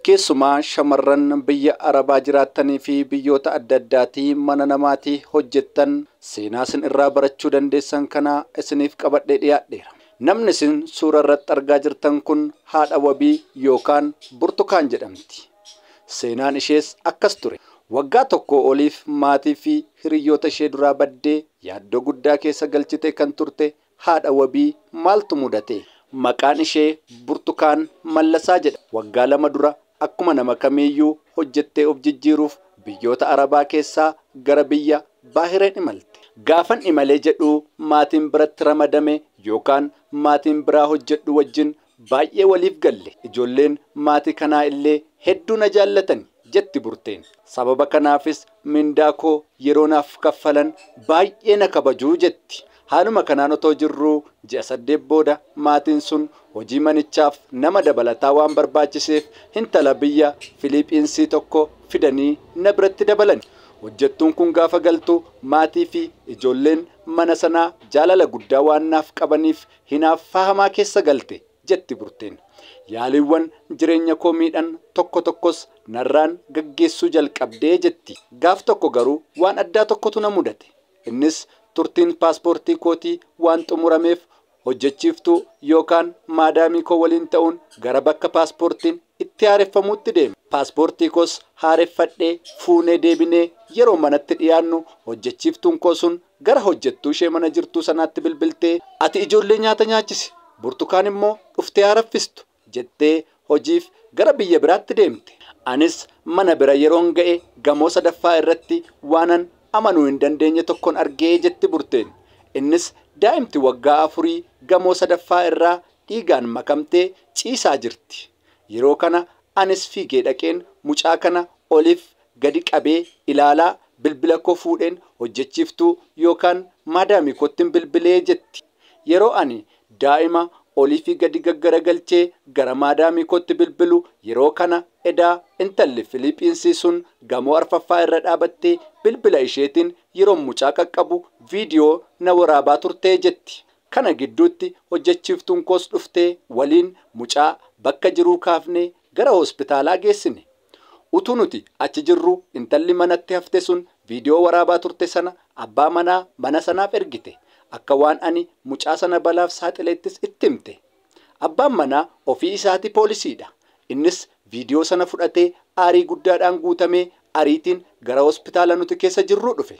Keessumaa shamarran biyya Arabaa jiraattanii fi biyyoota adda addaatii mana namaatii hojjettan seenaa isin irraa barachuu dandeessan kana isiniif qabadhee dhiyaadheera. Namni isin suura irratti argaa jirtan kun haadha wabii yookaan Burtukaan jedhamti. Seenaan ishees akkas ture. Waggaa tokko oliif maatii fi hiriyoota ishee duraa baddee yaaddoo guddaa keessa galchite kan turte haadha wabii maaltu mudate? Maqaan ishee Burtukaan Mallasaa jedha. Waggaa 2 dura akkuma nama kamiiyyuu hojjettee of jijjiiruuf biyyoota Arabaa keessaa gara biyya Baahireen imalte. Gaafan imalee jedhu maatiin biratti ramadame yookaan maatiin biraa hojjedhu wajjin baay'ee waliif galle. Ijoolleen maatii kanaa illee hedduu na jaallatan jetti Burteen. Sababa kanaafis mindaa koo yeroo naaf kaffalan baay'ee na kabajuu jetti. Haaluma kanaan otoo jirruu ji'a 8 booda maatiin sun hojii manichaaf nama dabalataa waan barbaachiseef intala biyya Filiippiinsii tokko fidanii na biratti dabalan. Hojjettuun kun gaafa galtu maatii fi ijoolleen mana sanaa jaalala guddaa waan naaf qabaniif hinaaffaa hamaa keessa galte jetti Burteen. Yaaliiwwan jireenya koo miidhan tokko tokkos narraan gaggeessuu jalqabdee jetti. Gaaf tokko garuu waan addaa tokkotu na mudate. Innis turtiin paaspoortii kootii waan xumurameef hojjechiiftuu yookaan maadaamii koo waliin ta'uun gara bakka paaspoortiin itti haareffamuutti deeme. Paaspoortii koos haareffadhee fuunee deebinee yeroo manatti dhiyaannu hojjechiiftuun koo sun gara hojjettuu ishee mana jirtuu sanaatti bilbiltee ati ijoollee nyaata nyaachisi, Burtukaan immoo dhuftee haaraffistu jettee hojiif gara biyya biraatti deemte. Anis mana bira yeroon ga'e gamoo 3ffaa irratti waanan amanuu hin dandeenye tokkoon argee jetti Burteen. Innis daa'imti waggaa 4 gamoo 3ffaa irraa dhiigaan makamtee ciisaa jirti. Yeroo kana anis fiigee dhaqeen mucaa kana oliif gadi qabee ilaalaa bilbila koo fuudheen hojjechiiftuu yookaan maadaamii koottiin bilbilee jetti. Yeroo ani daa'ima olii fi gadi gaggaragalchee gara maadaamii kootti bilbilu yeroo kana edaa intalli Filiippiinsii sun gamoo 4ffaa irra dhaabattee bilbila isheetiin yeroo mucaa qaqqabu viidiyoo na waraabaa turtee jetti. Kana gidduutti hojjechiiftuun koos dhuftee waliin mucaa bakka jiruu kaafnee gara hospitaalaa geessine. Utuu nuti achi jirru intalli manatti hafte sun viidiyoo waraabaa turte sana abbaa manaa mana sanaaf ergite. Akka waan ani mucaa sana balaaf saaxileettis itti himte. Abbaan manaa ofii isaatii poolisiidha. Innis viidiyoo sana fudhatee aarii guddaadhaan guutamee ariitiin gara hospitaala nuti keessa jirru dhufe.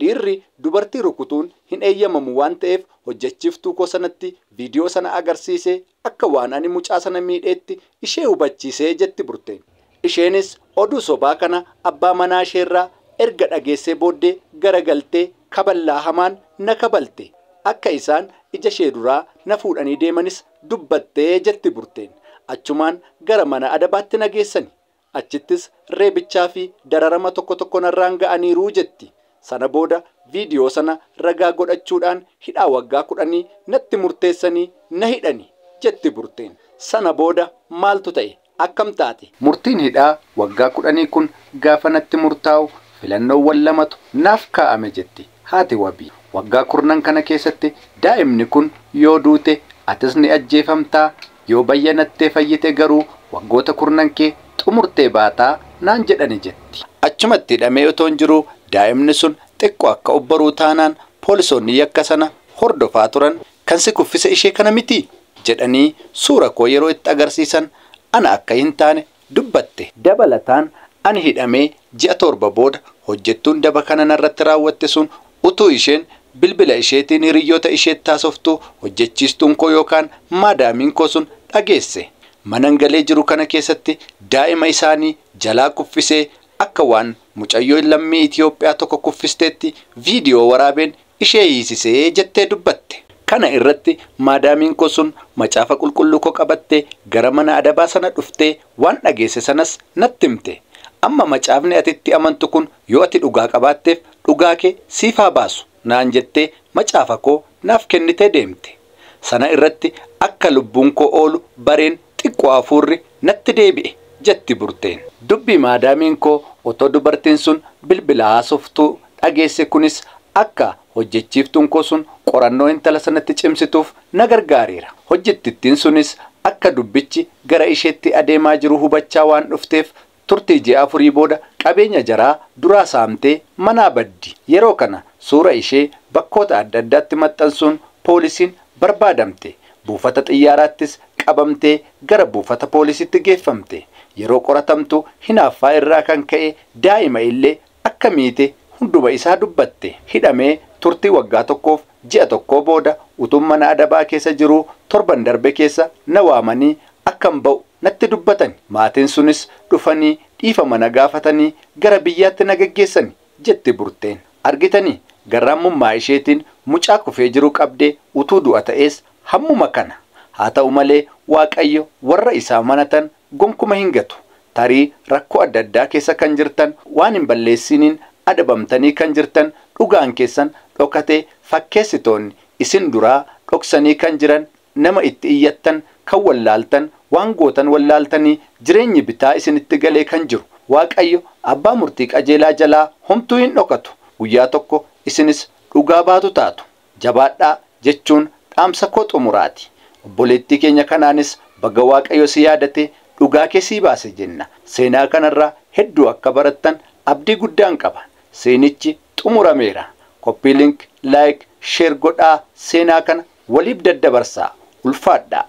Dhiirri dubartii rukutuun hin eeyyamamu waan ta'eef hojjechiiftuu koo sanatti viidiyoo sana agarsiisee akka waan ani mucaa sana miidheetti ishee hubachiisee jetti Burteen. Isheenis oduu sobaa kana abbaa manaa isheerraa erga dhageessee booddee garagaltee kaballaa hamaan na kabalte. Akka isaan ija ishee duraa na fuudhanii deemanis dubbattee jetti Burteen. Achumaan gara mana adabaatti na geessani. Achittis reebichaa fi dararama tokko tokko narraan ga'aniiruu jetti. Sana booda viidiyoo sana ragaa godhachuudhaan hidhaa waggaa 10 natti murteessanii na hidhani jetti Burteen. Sana booda maaltu ta'e? Akkam taate? Murtiin hidhaa waggaa 10 kun gaafa natti murtaa'u filannoowwan 2tu naaf kaa'ame jetti haati wabii. Waggaa 10 kana keessatti daa'imni kun yoo duute atis ni ajjeefamtaa, yoo bayyanattee fayyite garuu waggoota 10 kee xumurtee baataa naan jedhani jetti. Achumatti hidhamee otoo hin jiru daa'imni sun xiqqoo akka obboruu taanaan poolisoonni yakka sana hordofaa turan kan si kuffise ishee kana miti jedhanii suura koo yeroo itti agarsiisan ana akka hin taane dubbatte. Dabalataan ani hidhamee ji'a 7 booda hojjettuun daba kana narratti raawwatte sun utuu isheen bilbila isheetiin hiriyoota isheetti haasoftu hojjechiistuun koo yookaan maadaamiin koo sun dhageesse. Manan galee jiru kana keessatti daa'ima isaanii jalaa kuffisee akka waan mucayyoo lammii Itiyoophiyaa tokko kuffisteetti viidiyoo waraabeen ishee hiisisee jettee dubbatte. Kana irratti maadaamiin koo sun macaafa qulqulluu koo qabattee gara mana adabaa sana dhuftee waan dhageesse sanas natti himte. Amma macaafni ati itti amantu kun yoo ati dhugaa qabaatteef dhugaa kee siif haa baasu naan jettee macaafa koo naaf kennitee deemte. Sana irratti akka lubbuun koo oolu bareen xiqqoo hafuurri natti deebi'e jetti Burteen. Dubbii maadaamiin koo otoo dubartiin sun bilbila haasoftuu dhageesse kunis akka hojjechiiftuun koo sun qorannoo intala sanatti cimsituuf na gargaareera. Hojjettittiin sunis Akka dubbichi gara isheetti adeemaa jiru hubachaa waan dhufteef turtii ji'a 4 booda qabeenya jaraa duraa saamtee manaa baddi. Yeroo kana suura ishee bakkoota adda addaatti maxxansuun poolisiin barbaadamte. Buufata xiyyaaraattis qabamtee gara buufata poolisiitti geeffamte. Yeroo qoratamtu hinaaffaa irraa kan ka'e daa'ima illee akka miite hunduma isaa dubbatte. Hidhamee turtii waggaa 1 ji'a 1 booda utuu mana adabaa keessa jiruu torban darbe keessa na waamanii akkam ba'u natti dubbatan. Maatiin sunis dhufanii dhiifama na gaafatanii gara biyyaatti na geggeessan jetti Burteen. Argitanii garraamummaa isheetiin mucaa kufee jiru qabdee utuu du'a ta'es hammuma kana. Haa ta'u malee Waaqayyo warra isaa manatan gonkuma hin gatu. Tarii rakkoo adda addaa keessa kan jirtan, waan hin balleessiniin adabamtanii kan jirtan, dhugaan keessan dhokatee fakkeessitoonni isin duraa dhoksanii kan jiran, nama itti iyyattan kan wallaaltan, waan gootan wallaaltanii jireenyi bitaa isinitti galee kan jiru. Waaqayyo abbaa murtii qajeelaa jalaa homtuu hin dhokatu. Guyyaa tokko isinis dhugaa baatu taatu. Jabaadhaa jechuun dhaamsa koo xumuraati. Obboleettii keenya kanaanis baga Waaqayyo si yaadate dhugaa kee sii baase jenna. Seenaa kanarraa hedduu akka barattan abdii guddaan qaba. Seenichi xumurameera. Copy link, like, share godhaa seenaa kana waliif daddabarsaa. Ulfaadhaa.